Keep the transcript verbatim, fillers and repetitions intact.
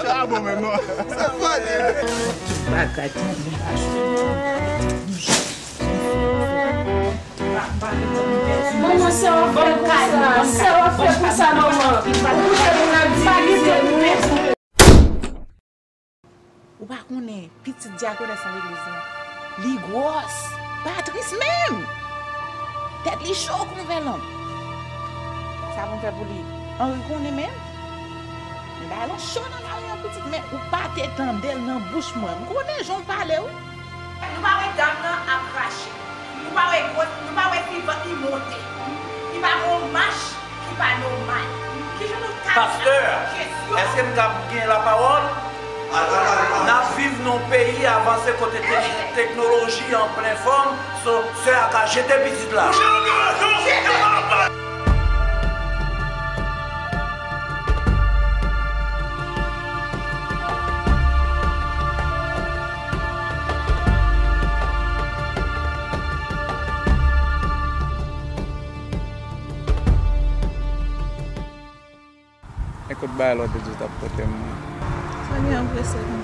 Sa bon menm non. Sa funny. Manman, sa w ap fè konsa? Sa w ap fè konsa, manman? Ou kouche pou n ap divize nou? Ou pa konnen pitit dyakonès nan legliz lan, li gwòs, pa tris menm. Tèt li cho kon vè lanp. Sa pou m fè pou li? Anri konnen menm. Men bagay lan cho nan lari an pitit, men ou pa te tande l nan bouch mwen. M konnen jan w pale wi. Nou pa wè dam nan ap rache. Nou pa wè gwòs, nou pa wè si vant li monte. Li pa gon mach ki pa nòmal. Kijan nou ka... Pastè, èske m kab gen lapawòl? N ap viv nan yon peyi avanse kote tek- teknoloji an plen fòm, so sè a ka jete pitit la. E kot bagay la w te di w t ap pote m nan? Sa gen anprese konsa?